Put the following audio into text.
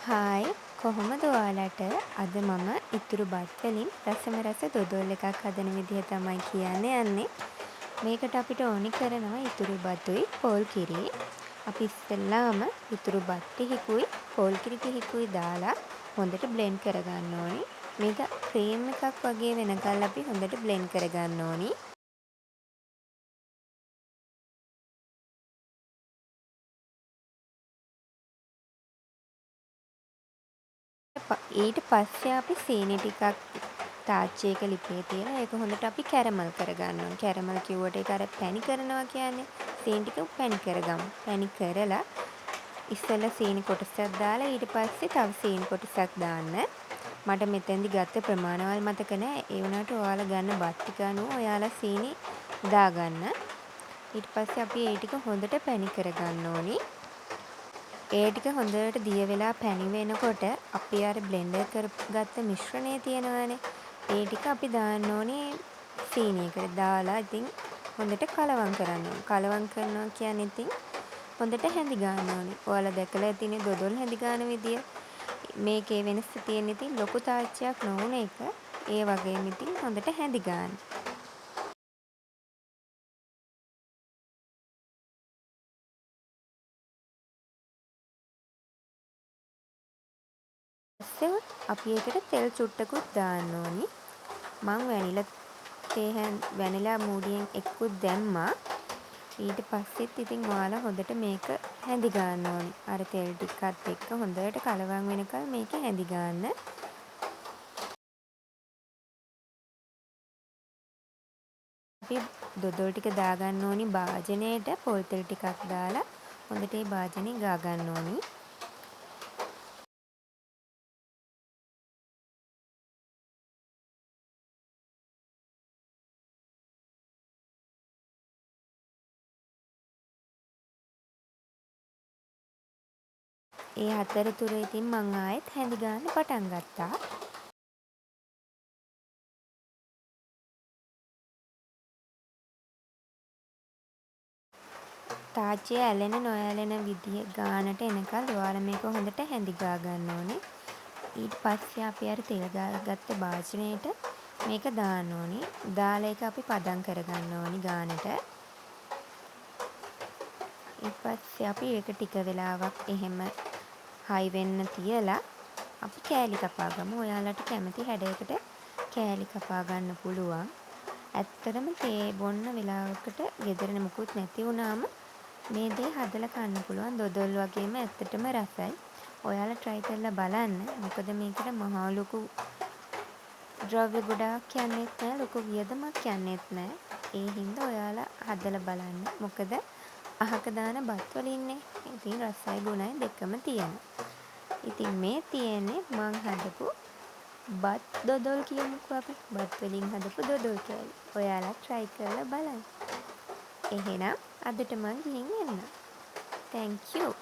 Hi, කොහොමද ඔයාලට? අද මම ඉතුරු බත් වලින් රසම රස දොදොල් එකක් හදන විදිහ තමයි කියන්න යන්නේ. මේකට අපිට ඕනි කරනවා ඉතුරු බතුයි පොල් කිරි. අපි ඉස්සෙල්ලාම ඉතුරු බත් ටිකකුයි පොල් කිරි ටිකකුයි දාලා හොඳට බ්ලෙන්ඩ් කරගන්න ඕනි. මේක ක්‍රීම් එකක් වගේ වෙනකල් අපි හොඳට බ්ලෙන්ඩ් කරගන්න ඕනි. ඊට පස්සේ අපි සීනි ටිකක් තාච්චියක ලිපේ තියලා ඒක හොඳට අපි කැරමල් කරගන්න ඕනේ. කැරමල් කිව්වට ඒක අර පැණි කරනවා කියන්නේ. සීනි ටික පැණි කරගමු. පැණි කරලා ඉස්සෙල්ලා සීනි කොටසක් දාලා ඊට පස්සේ තව සීනි කොටසක් දාන්න. මට මෙතෙන්දි ගත්ත ප්‍රමාණවල් මතක නෑ. ඒ වුණාට ඔයාලා ගන්න බත් ටික අනුව ඔයාලා සීනි දාගන්න. ඊට පස්සේ අපි ඒ ටික හොඳට පැණි කරගන්න ඕනි. ඒ ටික හොඳට දිය වෙලා පැණි වෙනකොට අපි අර බ්ලෙන්ඩර් කරගත්ත මිශ්‍රණය තියෙනවනේ. ඒ ටික අපි දාන්න ඕනේ සීනි එකට. දාලා ඉතින් හොඳට කලවම් කරන්න ඕනේ. කලවම් කරනවා කියන්නේ ඉතින් හොඳට හැඳි ගන්න ඕනේ. ඔයාලා දැකලා ඇතිනේ දොදොල් හැඳි ගන්න විදිය. මේකේ වෙනස තියෙන්නේ ඉතින් ලොකු තාච්චියක් නොවුන එක. ඒ වගේම ඉතින් හොඳට හැඳි ගන්න. පස්සේ අපි ඒකට තෙල් චුට්ටකුත් දාන්න ඕනි. මං වැනිලා තේ වැනිලා මූඩියෙන් එක්කුත් දැම්මා. ඊට පස්සෙත් ඉතින් ඔයාලා හොඳට මේක හැඳි ගන්න ඕනි. අර තෙල් ටිකත් එක්ක හොඳට කලවම් වෙනකල් මේක හැඳි ගන්න. අපි දොදොල් ටික දාගන්න ඕනි භාජනයට. පොල් තෙල් ටිකක් දාලා හොඳට ඒ භාජනේ ගා ගන්න ඕනි. ඒ අතරතුර ඉතින් මං ආයෙත් හැඳි ගාන්න පටන් ගත්තා. තාච්චිය ඇලෙන නොඇලෙන විදිය ගානට එනකල් ඔයාලා මේක හොඳට හැඳි ගා ගන්න ඕනේ. ඊට පස්සේ අපි අර තෙල් ගාගත්ත භාජනයට මේක දාන්න ඕනේ. දාලා ඒක අපි පදම් කරගන්න ඕනි ගානට. ඊට පස්සේ අපි ඒක ටික වෙලාවක් එහෙම හයි වෙන්න තියලා අපි කෑලි කපා ගමු. ඔයාලට කැමති හැඩයකට කෑලි කපා ගන්න පුළුවන්. ඇත්තටම තේ බොන්න වෙලාවකට ගෙදර මුකුත් නැති වුණාම මේ දේ හදලා කන්න පුළුවන්. දොදොල් වගේම ඇත්තටම රසයි. ඔයාලා try කරලා බලන්න. මොකද මේකට මහා ලොකු ද්‍රව්‍ය ගොඩාක් යන්නෙත් නෑ, ලොකු වියදමක් යන්නෙත් නෑ. ඒ හින්දා ඔයාලා හදලා බලන්න. මොකද අහක දාන බත් වලින්නේ. ඉතින් රසයි ගුණයි දෙකම තියෙනවා. ඉතින් මේ තියෙන්නේ මං හදපු බත් දොදොල් කියමුකෝ අපි. බත් වලින් හදපු දොදොල් කෑලි. ඔයාලා try කරලා බලන්න. එහෙනම් අදට මං ගිහින් එන්නම්. Thank you.